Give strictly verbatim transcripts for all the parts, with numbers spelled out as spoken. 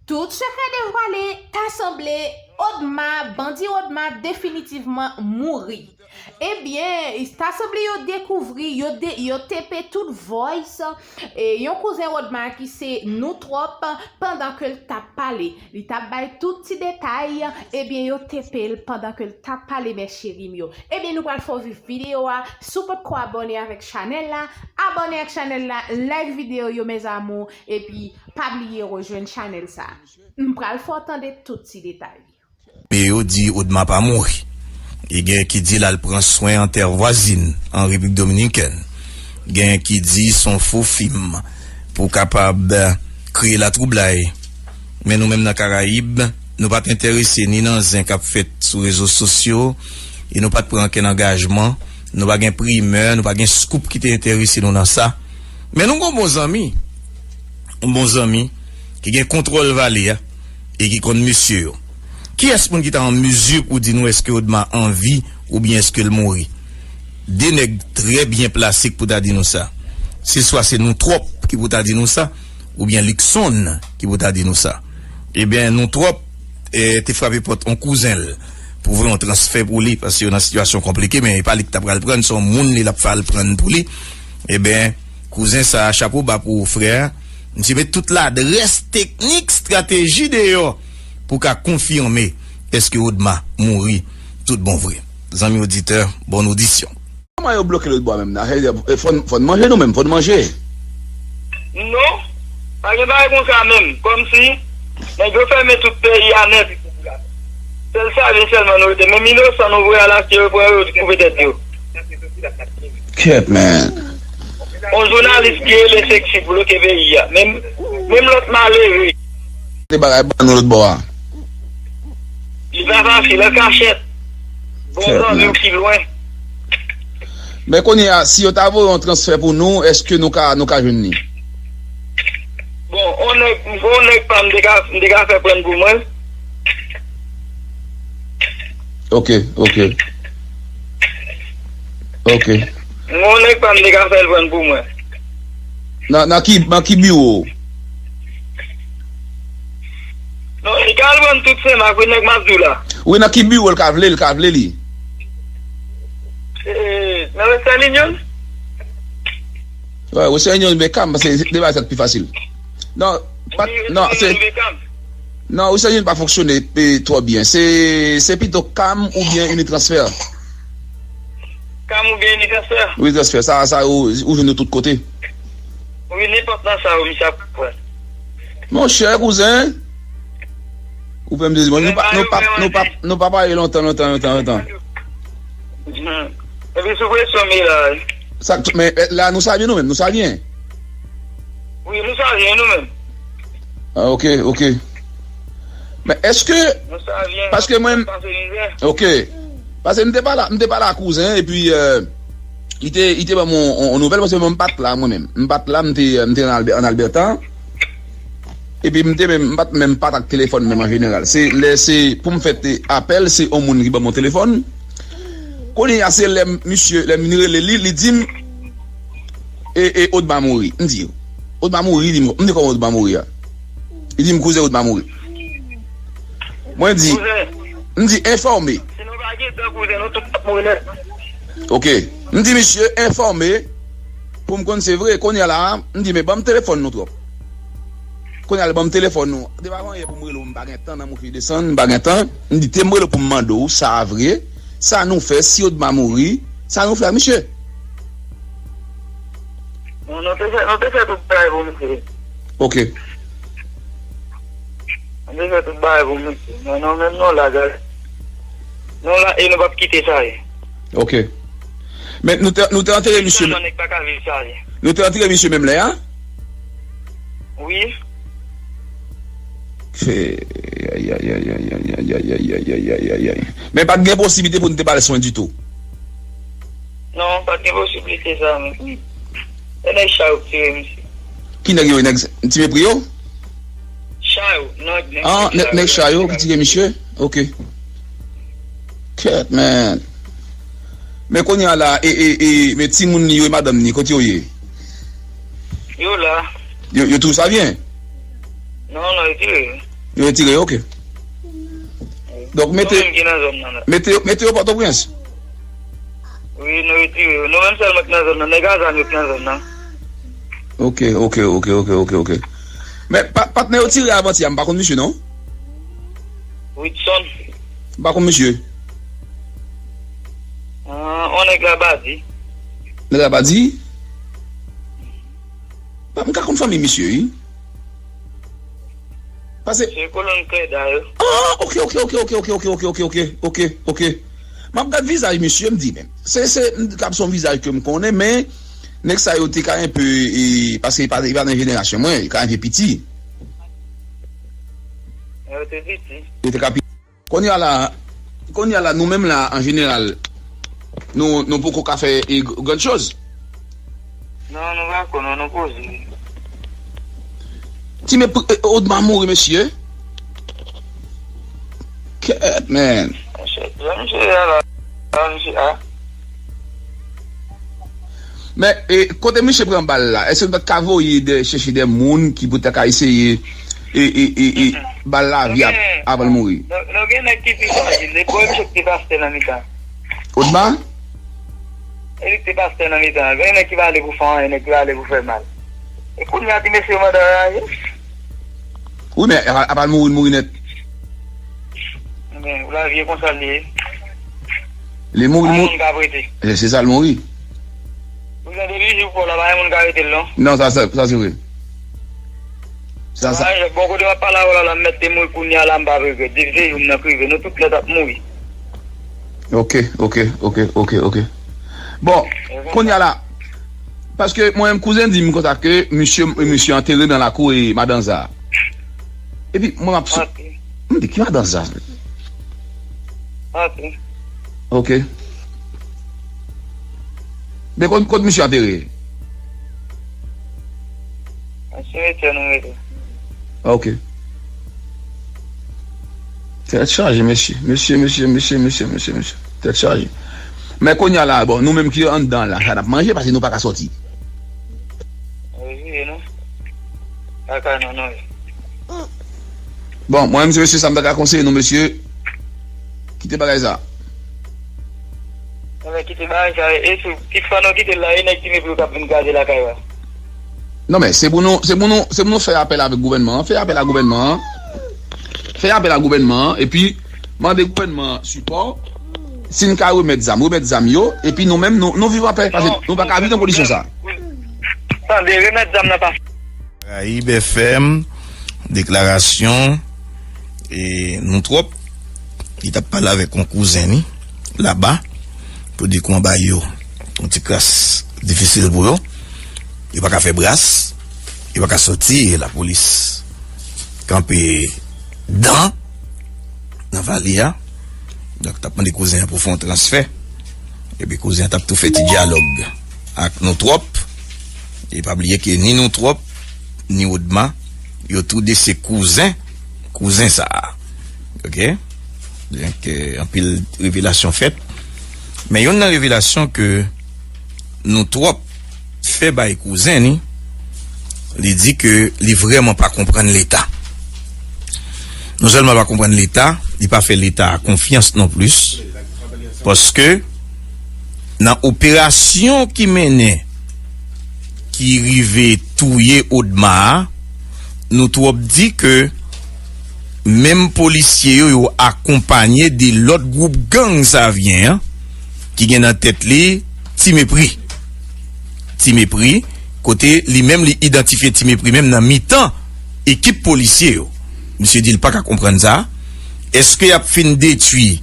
Tout sekrè devwale, ta sanble Odma, bandi Odma definitivman mouri. Ebyen, ta sanble yo dekouvri, yo, de, yo tepe tout voice, e, yon kouzen Odma ki se Nou Twòp, pandan ke l t ap pale. Li t ap bay tout ti detay, ebyen, yo tepe l pandan ke l t ap pale, mes chéri m yo. Ebyen, nou pral fè w viv videyo a. Si w potko abòne avèk chanèl la, abòne ak chanèl la, like videyo yo, mes amours, epi pa bliye rejwenn chanèl sa. M pral fè w tande tout ti detay. Men yo di Odma pa mouri. E gen ki di l al pran swen an tè vwazin an Repiblik Dominikèn. Gen ki di s on fo fim pou kapab kreye latwoublay. Men nou menm nan Karayib, nou pa t enterese ni nan zen k ap fèt sou rezo sosyo, e nou pa t pran okenn angajman. Nou pa gen primè, nou pa gen scoop ki te enterese nou nan sa. Men nou gen yon bon zanmi, yon bon zanmi ki gen kontwòl vale a e ki konn mesye yo. Kiyès moun ki ta an mizi pou di nou èske Odma an vi oubyen èske l mouri? De nèg trè byen plase ki pou ta di nou sa. Se swa se Nou Twòp ki pou ta di nou sa, oubyen Luckson ki pou ta di nou sa. Ebyen, Nou Twòp, eh, te frape pòt on kouzen l pou voye yon transfè pou li, paske yo nan sitiyasyon konplike, men e pa li ki ta pral pran, se yon moun li l ap fè al pran pou li. Ebyen, kouzen sa a, chapo ba pou ou, frè. Misye met tout ladrès, teknik, estrateji deyò pou ka konfime èske Odma mouri tout bon vre. Zanmi oditè, bòn odisyon. Kòman yo bloke lòt bò a menm nan? Sa vle di, e, fò n, fò n manje nou menm, fò n manje. Non, pa gen bagay konsa menm. Kòmsi nèg yo fèmen tout peyi a nèt. Sèl sa vin sèlman nou rete. Menm inosan nou voye al achte yo pran yo koupe tèt yo. Kèt, man. On jounalis ki rele Sexy bloke peyi a. Menm, menm lòt malere. Te bagay ban nou lòt bò a. Li pa fasil, an kachèt. Bon zanmi w ki lwen. Men kounye a, si yo ta voye yon transfè pou nou, èske nou ka, nou ka jwenn li? Bon, on nèg, on nèg pa m te ka, m te ka fè pran pou mwen. Ok, ok. Ok. On nèg pa m te ka fè l pran pou mwen. Nan, nan ki, nan ki biwo? Non, li ka al pran tout Senmak, wi, nèg m ap di w la. Wi, nan ki biwo l ka vle, l ka vle li? E, nan Western Union? Wi, Western Union Beckham, paske de bagay sa k pi fasil. Non, pa, non, se, non, Western Union pa fonksyone, e, twò byen. Se, se pito Cam oubyen Unitransfer. Cam oubyen Unitransfer? Wi, transfè. Sa, sa, ou, ou jwenn yo tout kote. Wi, nenpòt nan sa yo, misye ap pran. Monchè, kouzen. Ou fè m sezi. Bon, nou pa, nou pa, nou pa, nou pa pale lontan, lontan, lontan, lontan. Hmm. Epi sou presyon m ye la, wi. Sa, men, eh, la, nou sa byen nou menm, nou sa byen. Wi, nou sa byen nou menm. Ah, ok, ok. Men èske, nou sa byen, paske mwen, pase mizè. Ok. Paske m te pale, m te pale a kouzen, epi, eh, li te, li te ban m yon, yon, yon nouvèl, paske mwen m pa t la, mwen menm. M pa t la, m te, m te an Albè-, an Alberta. Epi m te menm, m pa t menm pa t ak telefòn menm an jeneral. Se lè se pou m fè te apèl, se yon moun ki ban m yon telefòn. Kounye a, se lè m, misye, lè m rele li, li di m, e, e, Odma mouri. M di, Odma mouri, li di m, m di kòman Odma mouri a? Li di m, kouzen, Odma mouri. Mwen di, kouzen, m di, enfòme. Si nou pa gen tan, kouzen, nou tout ap mouri nèt. Ok. M di, misye, enfòme. Pou m konn se vre, kounye a la, m di, men ban m telefòn nou twòp. Kounye a l ban m telefòn nou. Depi avan yè pou m rele w, m pa gen tan, nan mouche desann, m pa gen tan. M di, te m rele w pou m mande w, sa vre, sa nou fè, si Odma mouri, sa nou fè ak misye? Non, nou te fè, nou te fè tout bagay pou misye. Ok. Nou te fè tout bagay pou misye. Non, non, menm nou la, gade. Nou la, e nou p ap kite sa ye. Ok. Men nou te, nou te antere misye. Sèlman nèg pa ka viv sa ye. Nou te antere misye menm lè a? Wi. Fè, ay, ay, ay. Men pa t gen posiblite pou nou te ba l swen ditou? Non, pa t gen posiblite sa, men. E nèg sa yo ki tire misye. Ki nèg yo, nèg Ti Mepri yo? Sa yo, non, nèg, ah, nèg, nèg sa yo ki tire misye? Ok. Kèt, man. Men kounye a la, e, e, e, men timoun li yo, e madanm li, kote yo ye? Yo la. Yo, yo tou sa byen? Non, non, yo tire. Yo retire yo, oke. Donk, mete, nou menm ki nan zòn nan la. Mete, mete yo Pòtoprens. Wi, nou retire yo. Nou menm sèlman ki nan zòn nan. Nèg a zam yo ki nan zòn nan. Oke, oke, oke, oke, oke, oke. Men, pa, patnè yo tire avanti a, m pa konn misye, non? Witson. M pa konn misye. Ah, on nèg Labadi. Nèg Labadi? Pa, m ka konn fanmi misye, wi. Pase. Se kolonn Klèda yo. Ah, oke, oke, oke. M ap gad vizaj misye, m di, men, se, se, m di, kab se yon vizaj ke m konnen, men, nèg sa yo te ka enpe, e, paske e pa, e pa nan jenerasyon mwen, e ka enpe piti. Yo te piti. Yo te ka piti. Kounye a la, kounye a la, nou menm la, an jeneral, nou, nou poko ka fè, e, gr-, grann choz. Non, nou pa ko, non, nou poze. Ti me, e, Odma mouri, mesye. Kèt, man. Mesye, mesye a la, la, mesye a. Men, e, kote misye pran bal la, èske nou pa t ka voye de, chèche de moun ki pou ta ka eseye, e, e, e, e, ba l lavi ap, avan l mouri? Nou, nou gen nèg ki pi frajil. Se bò misye ki te pastè nan mitan. Odma? E li ki te pastè nan mitan. Gen nèg ki pa ale pou fè anyen, nèg ki pa ale pou fè mal. E kounye a, ti mesye yo mande anraje. Wi, men apa, apa l mouri, l mouri nèt. Men, lavi e konsa l ye. Li mouri, li mouri. Pa gen moun ka prete. Se, se sa l mouri. Ou jan depi jou pou la, pa gen moun ka rete l, non. Non, sa, sa, sa se vre. Sa, sa. Bon, kote m ap pale avè w la, la, m mèt te mouri kounye a la, m pa regrèt. Depi se jou m nan k rive, nou tout nèt ap mouri. Oke, oke, oke, oke, oke. Bon, kounye a la, paske mwen menm kouzen di m konsa ke misye, misye antere nan lakou e madanza. Epi mwen m ap sou. Ok. M di ki madanza? Ok. Ok. Men kot, kot misye antere? Nan simetyè nou rete. Ok. Tèt chaje, mesye. Mesye, mesye, mesye, mesye, mesye, mesye. Tèt chaje. Men kounye a la, bon, nou menm ki anndan la, sa n ap manje, paske nou pa ka sòti. Wi, non. Pa ka non, non. Bon, mwen menm, se mesye sa m ta ka konseye nou, mesye. Kite bagay sa. Anben, kite bagay sa, e sou, kit fwa nou kite l la, e nèg ki mepri yo k ap vin kraze lakay la. Non, men, se pou nou, se pou nou, se pou nou fè apèl avèk gouvènman an, fè apèl a gouvènman an, fè apèl a gouvènman an, epi mande gouvènman an sipò, si n ka remèt zam, remèt zam yo, epi nou menm, nou, nou viv anpè, paske nou pa ka viv nan kondisyon sa. Tande, remèt zam nan pa. Karayib F M, deklarasyon, e, nou twòp. Li t ap pale avèk yon kouzen li, laba, pou di kouman bagay yo yon ti kras difisil pou yo. Yo pa ka fè bras, yo pa ka sòti, e lapolis kanpe dan nan vale a. Donk, t ap mande kouzen an pou fè yon transfè. Epi kouzen an t ap tou fè ti dyalòg ak nou twòp. E pa bliye ke ni nou twòp, ni Odma, yo tou de se kouzen, kouzen sa a. Ok? Donk, eh, anpil revelasyon fèt. Men youn nan revelasyon ke nou twòp fè bay kouzen ni, li di ke li vrèman pa konprann Leta. Non sèlman pa konprann Leta, li pa fè Leta a konfyans non plis, paske nan operasyon ki mennen, ki rive touye Odma a, nou twòp di ke menm polisye yo, yo akonpanye de lòt gwoup gang Savyen an, ki gen nan tèt li Ti Mepri. Ti Mepri, kote li menm li idantifye Ti Mepri menm nan mitan ekip polisye yo. Misye di l pa ka konprann sa. Èske y ap fin detwi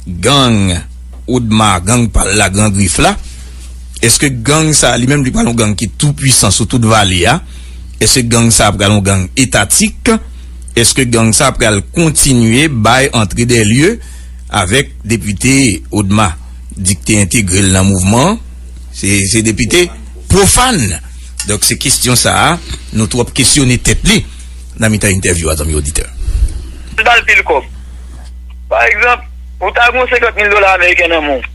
gang Odma, gang pa l la, Gran Grif la? Èske gang sa a li menm li pral yon gang ki tou pwisan sou tout vale a? Èske gang sa a pral yon gang etatik? Èske gang sa a pral kontinye bay antre dè lye avèk depite Odma di k te entegre l nan mouvman an? Se, se depite pwofàn. Donk, se kesyon sa a, nou twòp kesyone tèt li nan mitan entèvyou a, zanmi oditè. L ba l pil kòb. Pa egzanp, ou ta gen yon senkant mil dola ameriken nan men w.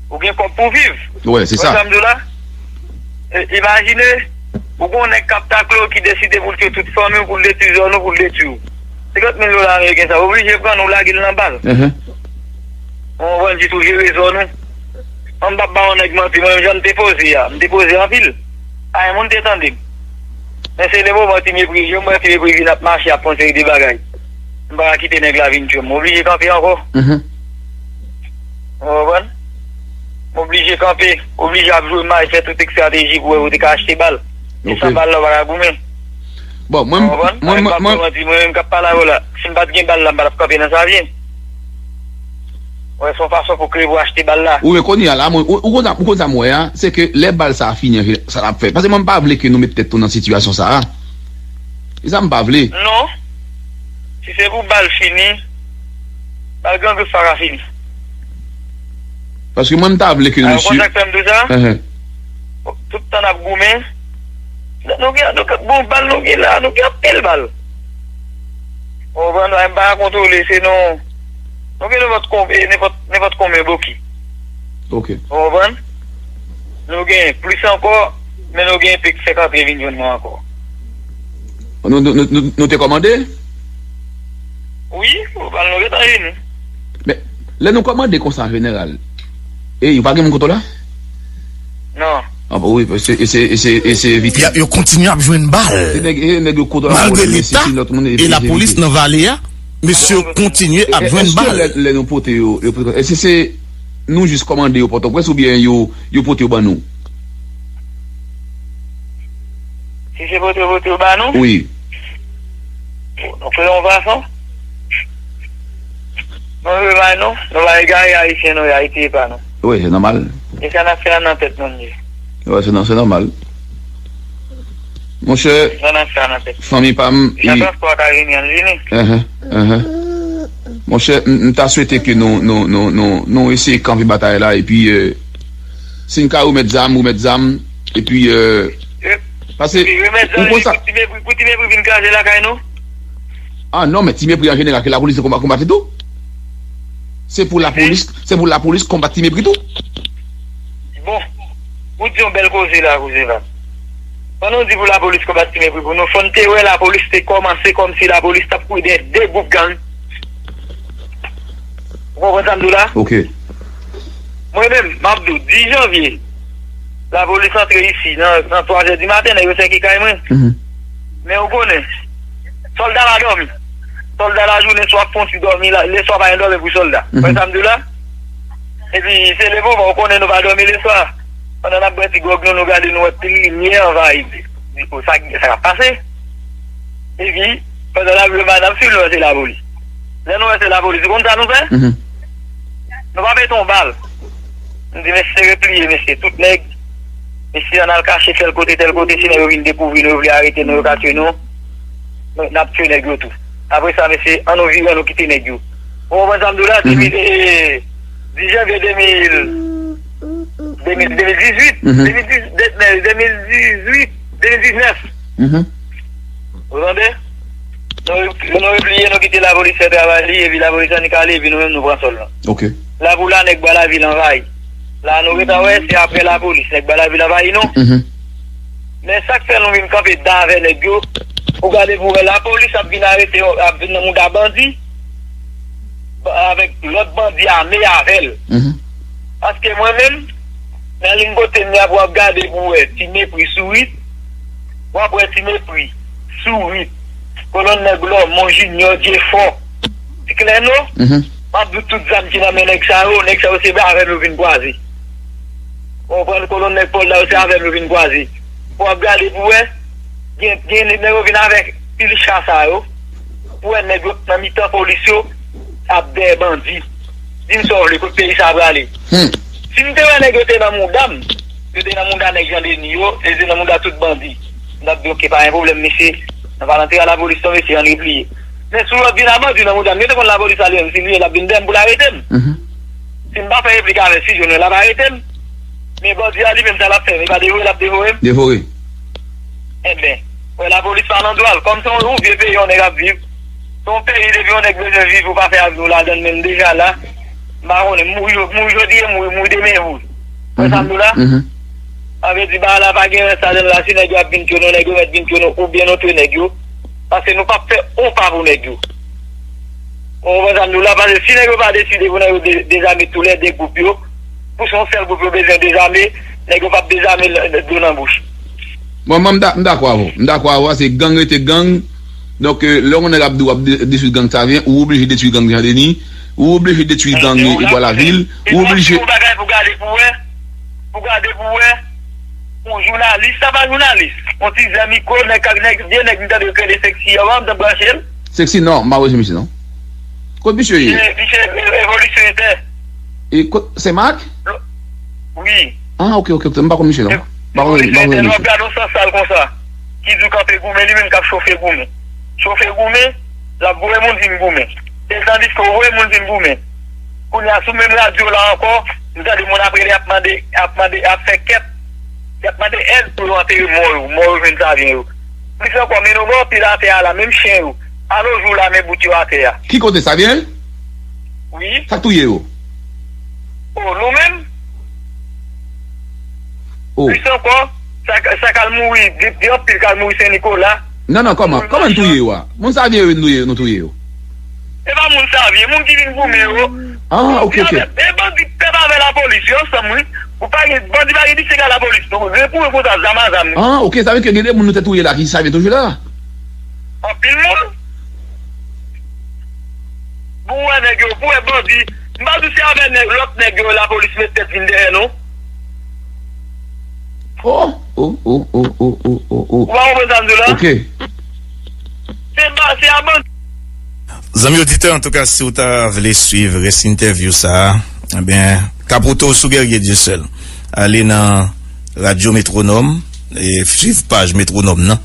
Ou gen kòb pou viv. Wè, se sa. Ou wè sa m di w la? E, imajine, Ou gen yon nèg k ap takle w ki deside pou l tchwe tout fanmi w, pou l detwi zòn ou, pou l detwi w. Senkant mil dola ameriken sa, w oblije pran l, ou lage l nan bal. Ou konprann, jis ou jere zòn ou. Mwen m p ap ba yon nèg manti, mwen menm jan m te poze a, m te poze anpil. Pa gen moun te tande m. Men se le moman Ti Mepri, jan m wè Ti Mepri vin ap mache ap fè yon seri de bagay. M pa ka kite nèg la vin tchwe m. M oblije kanpe ankò. Ou konprann? M oblije kanpe, oblije ap jwe may, fè tout estrateji pou wè pou te ka achte bal. E san bal la, w pa ka goumen. Bon, mwen, mwen, mwen, mwen, mwen, mwen menm k ap pale avè w la, si m pa t gen bal la, m pa t ap kanpe nan Savyen. Wè, se yon fason pou kreye pou achte bal la. Ou men kounye a la, mwen, ou, ou konn sa, ou konn sa mwen wè a, se ke lè bal sa a fini, sa l ap fè. Paske mwen m pa vle ke nou met tèt nou nan sitiyasyon sa a. E sa m pa vle. Non. Si se pou bal fini, bal Gran Grif pa ka fini. Paske mwen m ta vle ke misye. Ou konn sa k fè m di w sa? Tout tan n ap goumen, nou gen, nou gen, bon, bal nou gen la, nou gen anpil bal. Ou konprann? M pa kontwole, se nou, nou gen nenpòt konbyen, nenpòt, nenpòt konbyen boki. Ok. Ou konprann? Nou gen plis ankò, men nou gen pik fèk antre vin jwenn nou ankò. Nou, nou, nou, nou, nou te kòmande? Wi, bal nou gentan vini. Men, lè nou kòmande konsa, jeneral, e, ou pa gen moun kote w la? Non. Ah, bon, wi, se, se, se, se evite. Y a, yo kontinye ap jwenn bal. Se nèg, e nèg yo kote w la, malgre leta e lapolis nan vale a, mesye yo kontinye ap jwenn bal. Lè, lè nou pote yo, yo pote, èske se nou jis kòmande yo Pòtoprens oubyen yo, yo pote yo ban nou? Si se pote, pote yo ba nou? Wi. Nou kreye yon fason. Nou vle bay nou, nou pa egare Ayisyen nou, Ayiti e pa nou. Wi, se nòmal. E sa n ap fè a nan tèt nou li ye. Wi, se nò-, se nòmal. Monchè, sa n ap fè a nan tèt nou. Fanmi pa m, jan transpò a ka vini, ann vini. Enhen, enhen. Monchè, m, m ta swete ke nou, nou, nou, nou, nou eseye kanpe batay la, epi, euh, si n ka remèt zam, remèt zam, epi, euh, paske, ou konn sa. Pou Ti Mepri, pou Ti Mepri vin kraze lakay nou? Ah non, men Ti Mepri an jeneral, ke lapolis konba-, konbat li tou. Se pou lapolis, se pou lapolis konbat Ti Mepri tou. Bon, ou di yon bèl koze la, koze la. Pandan w di pou lapolis konbat Ti Mepri pou nou, fò n te wè lapolis te kòmanse kòmsi lapolis t ap kouri dèyè de gwoup gang. Ou konprann sa m di w la? Ok. Mwen menm, m ap di w, dis janvye, lapolis antre isi nan, nan twa zè di maten, nèg yo sèke kay mwen. Men ou konnen, sòlda pa dòmi. Sòlda lajounen, swa ap fon ti dòmi, la, leswa pa gen dòmi pou sòlda. Ou konprann sa m di w la? Epi, se le moman, ou konnen nou pa dòmi leswa. Pandan n ap bwè ti gwòg nou, nou gade, nou wè pil limyè anvayi. Di, "O, sa, sa k ap pase?" Epi, pandan n ap jwe, n ap swiv, nou wè se lapolis. Lè nou wè se lapolis, ou konn sa nou fè? Nou pa pete yon bal. Nou di, "Mesye, repliye, mesye, tout nèg. Mesye, ann al kache tèl kote, tèl kote, si nèg yo vin dekouvri nou, yo vle arete nou, yo ka tchwe nou. Nou, n ap tchwe nèg yo tou." Apre sa, mesye, ann nou vire, ann nou kite nèg yo. Ou konprann sa m di w la? Depi, eh, dis janvye de mil, de mil, de mil dizuit, de mil dizuit, de, de, de mil dizuit, de mil diznèf. Ou tande? Nou, nou repliye, nou kite lapolis fè travay li, epi lapolis annik ale, epi nou menm nou pran sòl lan. Ok. La pou la, nèg Bwa Lavil anvayi. La nou gentan wè, se apre lapolis, nèg Bwa Lavil anvayi nou. Men sa k fè nou vin kanpe dan avè nèg yo, ou gade pou wè lapolis ap vin arete, ap vin nan mouda bandi, ba-, avèk lòt bandi ame avè l. Paske mwen menm, nan liy kote m ye a, pou w ap gade pou w wè Ti Mepri sou rit, w ap wè Ti Mepri sou rit, kolonn nèg Lòmon, Jinyò, Jefò, Ti Klèno, m ap di w tout zam ki nan men nèg sa yo, nèg sa yo se avè m yo vin kwaze. Ou konprann, kolonn nèg Pòl la yo se avè m yo vin kwaze. Pou w ap gade pou w wè, gen, gen nèg yo vin avèk pil cha sa yo, pou w wè nèg yo nan mitan polis yo ap dèyè bandi. Di m sa w vle, kot peyi sa a prale? Si m te wè nèg yo te nan mouda m, yo te nan mouda nèg Jan Deni yo, yo te nan mouda tout bandi, m t ap di, "Oke, pa gen pwoblèm, mesye, nan pa nan teren lapolis non, mesye, ann repliye." Men si w ap vin a bandi nan mouda m, yo te konn lapolis ale menm, si li ye, l ap vin dèyè m pou l arete m. Si m pa fè replik avè l, si jwenn l, l ap arete m. Men bandi a li menm, sa l ap fè m, e pa devore l ap devore m? Devore. Enben, wè, lapolis pa nan dwa l. Kòm se yon, yon vye peyi yon nèg ap viv, se yon peyi depi yon nèg bezwen viv, ou pa fè avni w ladan l menm deja la, m pa konnen, mouri, mouri jodi e mouri, mouri demen e mouri. Ou konprann sa m di w la? Sa vle di, bagay la pa gen rès ladan l la, si nèg yo ap vin tchonnen, nèg yo mèt vin tchonnen oubyen nou tchonnen nèg yo. Paske nou p ap fè on pa pou nèg yo. Ou konprann sa m di w la? Paske si nèg yo pa deside pou nèg yo de-, dezame toulède gwoup yo, pou se yon sèl gwoup yo bezwen dezame, nèg yo p ap dezame l-, dlo nan bouch. Bon, mwen, m da-, m dakò avè w. M dakò avè w, se gang rete gang. Donk, euh, lè yon nèg ap di w ap de-, detwi gang Savyen, ou oblije detwi gang Jan Deni, ou oblije detwi gang, euh, Bwa Lavil, ou oblije. Yon bagay pou gade pou wè, pou gade pou wè, yon jounalis, sa pa jounalis. Yon ti zen mikwo, nèg, nèg, vye nèg, m tande yo kreye Sexy, yo, m te branche l. Sexy, non, m pa wè se misye, non. Kot misye ye? Misye, misye, euh, Evolisyon Entè. E kot, Sen Mak? Wi. Ah, ok, ok, ok. M pa konn misye, non. M pa konn, m pa konn misye. Lè w ap gade yon sansal konsa, ki di w kanpe goumen, li menm k ap chofe goumen. Chofe goumen, l ap voye moun vin goumen. E tandiske w voye moun vin goumen. Kounye a, sou menm radyo la ankò, m tande moun ap rele, ap mande, ap mande, ap fè kèt. Y ap mande èd pou yo antere mò yo, mò yo jwenn Savyen yo. Plis ankò, men nou gen anpil atè a la, menm chen yo. Alo jou la, men bout yo atè a. Ki kote, Savyen? Wi. Sa k touye yo? O, nou menm? O. Plis ankò, sa, sa k al mouri, gen, gen anpil k al mouri Sen Nikola. Non, non, kòman? Kòman n touye yo a? Moun Savyen yo, n touye, nou touye yo. E pa moun Savyen, moun ki vin goumen yo. Ah, ok, ok. E bandi pèp avè lapolis, yo ansanm, wi. Ou pa gen, bandi pa gen diseng a lapolis, non. Gen pou yo konsa, zam a zam, wi. Ah, ok, sa vle di ke gen de moun nou te touye la ki Savyen toujou la? Anpil moun. Pou wè nèg yo, pou wè bandi. M pa di se avè nèg, lòt nèg yo, lapolis met tèt vin dèyè, non. Oh, oh, oh, oh, oh, oh, oh, oh. Ou pa konprann sa m di w la? Ok. Se ba, se a bandi. Zanmi oditè, antouka, si w ta vle swiv rès entèvyou sa a, ebyen, Caputo sou Guerrier Dieuseul. Ale nan Radyo Metwonòm, e swiv paj Metwonòm nan.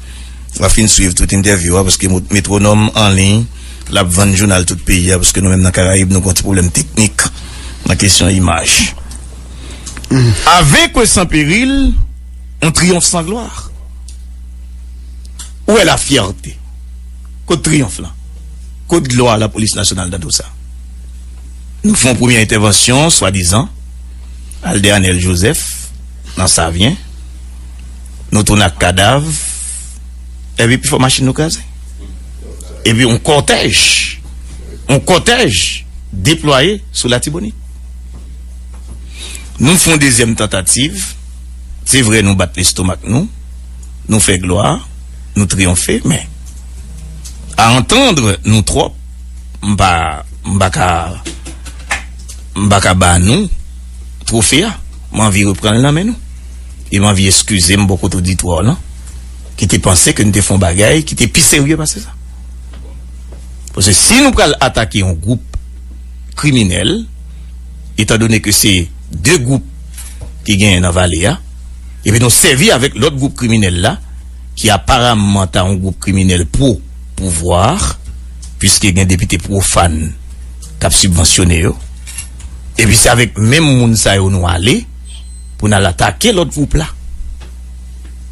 W ap fin swiv tout entèvyou a, paske mo-, Metwonòm an liy, l ap vann jounal tout peyi a, paske nou menm nan Karayib, nou gen yon ti pwoblèm teknik nan kesyon imaj. Avec ou sans péril, on triomphe sans gloire. Où est la fierté? Kot triyonf lan? Kot glwa lapolis nasyonal nan tou sa? Nou fè yon premye entèvansyon, swadizan, al dèyè Anèl Jozèf, nan Savyen. Nou tounen ak kadav, epi pi fò machin nou kraze. Epi yon kòtèj, yon kòtèj deplwaye sou Latibonit. Nou fè yon dezyèm tantativ. Se vre, nou bat lestomak nou, nou fè glwa, nou triyonfe, men a antandre nou twòp, m pa, m pa ka, m pa ka ba nou twofe a. M anvi reprann l nan men nou. E m anvi eskize m bò kote oditwa w lan, ki te panse ke n te fè yon bagay ki te pi serye pase sa. Paske si nou pral atake yon gwoup kriminèl, etandone ke se de gwoup ki genyen nan vale a, epi nou sèvi avèk lòt gwoup kriminèl la, ki aparamman ta yon gwoup kriminèl pwo pouvwa, piske gen depite pwofàn k ap sibvansyone yo, epi se avèk menm moun sa yo nou ale pou n al atake lòt gwoup la.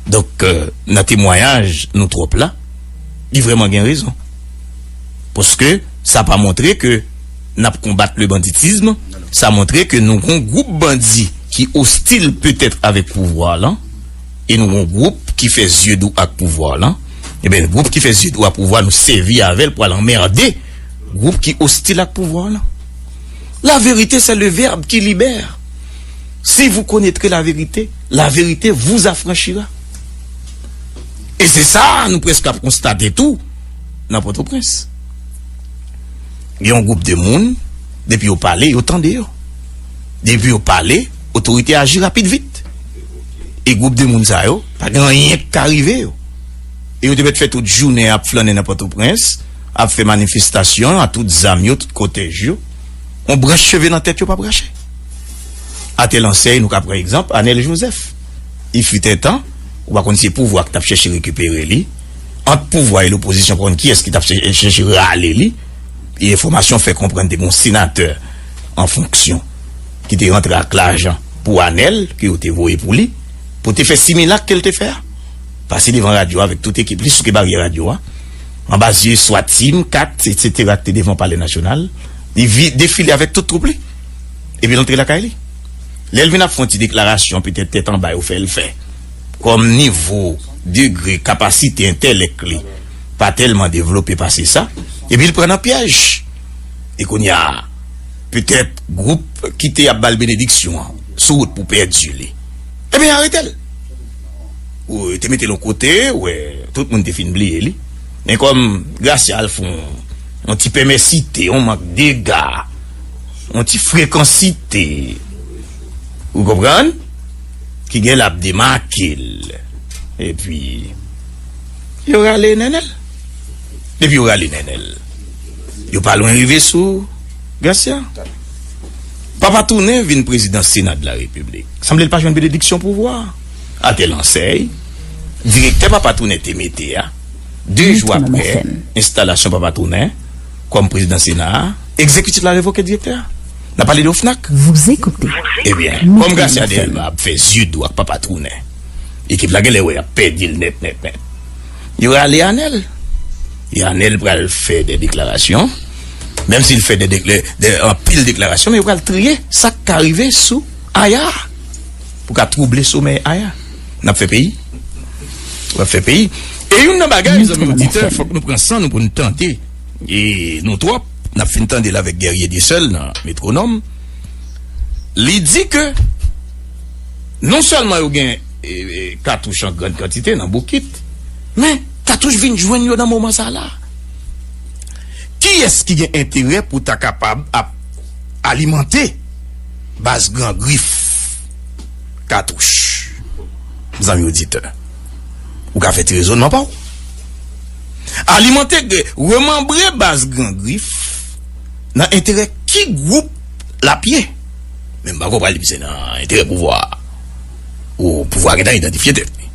Donk, euh, nan temwayaj nou twòp la, li vrèman gen rezon. Paske sa pa montre ke n ap konbat le banditisme, sa montre ke nou gon gwoup bandi ki ostil petèt avèk pouvwa lan, e nou gon gwoup ki fè zye dou ak pouvwa lan. Ebyen, gwoup ki fè zye dou ak pouvwa, nou sèvi avè l pou al anmède gwoup ki ostil ak pouvwa lan. La vérité, c'est le verbe qui libère. Si vous connaîtrez la vérité, la vérité vous affranchira. E se sa nou prèske ap konstate tou nan Pòtoprens. Gen yon gwoup de moun, depi yo pale, yo tande yo. Depi yo pale, otorite aji rapid vit. E gwoup de moun sa yo, pa gen anyen k ka rive yo. E yo te mèt fè tout jounen ap flannen nan Pòtoprens, ap fè manifestasyon a tout zam yo, tout kòtèj yo. Yon branch cheve nan tèt yo p ap rache. Atè lansèy, nou ka pran egzanp Anèl Jozèf. Il fut un temps, ou pa konn si se pouvwa ki t ap chèche rekipere li. Ant pouvwa e lopozisyon, pa konn kiyès ki t ap chè-, chèche rale li. E enfòmasyon fè konprann te gen yon senatè an fonksyon ki te rantre ak lajan pou Anèl, ke yo te voye pou li, pou te fè similak ke l te fè a. Pase devan radyo a avèk tout ekip li, souke baryè radyo a, anba zye swa tim, kat, etsetera, ki te devan Palè Nasyonal. Li vi-, defile avèk tout twoup li. Epi l antre lakay li. Lè l vin ap fè yon ti deklarasyon, petèt tèt anba yo fè l fè. kòm nivo, degre, kapasite entèlèk li pa tèlman devlope pase sa, epi l pran nan pyèj. E kounye a, petèt gwoup ki te ap ba l benediksyon an sou wout pou pèdi li, ebyen, arete l. Ou te mete l yon kote, ou wè, tout moun te fin bliye li. Men kòm Gracia al fè yon, yon ti pèmèsite, yon mank dega, yon ti frekansite, ou konprann? Ki gen l ap demake l. Epi, yo rale Nènèl. Depi yo rale Nènèl, yo pa lwen rive sou Gracia. Papa Tounen vin prezidan Sena de la Repiblik. Sanble l pa jwenn benediksyon pouvwa. Atè lansèy, direktè Papa Tounen te mete a, de jou apre enstalasyon Papa Tounen kòm prezidan Sena a, egzekitif la revoke direktè a. N ap pale de OFNAC. Vous écoutez. Ebyen, kòm Gracia Delva ap fè zye dou ak Papa Tounen, ekip la genlè wè y ap pèdi l nèt, nèt, nèt. Yo rale Anèl. E Anèl pral fè de deklarasyon. Menm si l fè de, de, de, anpil deklarasyon, men yo pral triye sa k ka rive sou Aya pou ka twouble somèy Aya. N ap fè peyi. N ap fè peyi. E youn nan bagay, zanmi oditè, fòk nou pran san nou pou n tande. E nou twòp, n ap fin tande l avèk Guerrier Dieuseul nan Metwonòm. Li di ke non sèlman yo gen, e, e, katouch an grann kantite nan boukit, men katouch vin jwenn yo nan moman sa la. Kiyès ki gen enterè pou ta kapab ap alimante baz Gran Grif katouch? Zanmi oditè, ou ka fè ti rezònman pa w. Alimante, remanbre baz Gran Grif nan enterè ki gwoup l ap ye? Men m pa konprann li, se nan enterè pouvwa a. Ou pouvwa a gentan idantifye tèt li.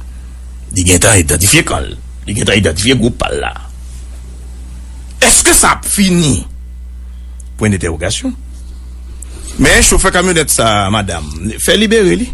Li gentan idantifye kan l. Li gentan idantifye gwoup pa l la. Èske sa ap fini? Pwen entèwogasyon. Men chofè kamyonèt sa, madanm, fè libere li.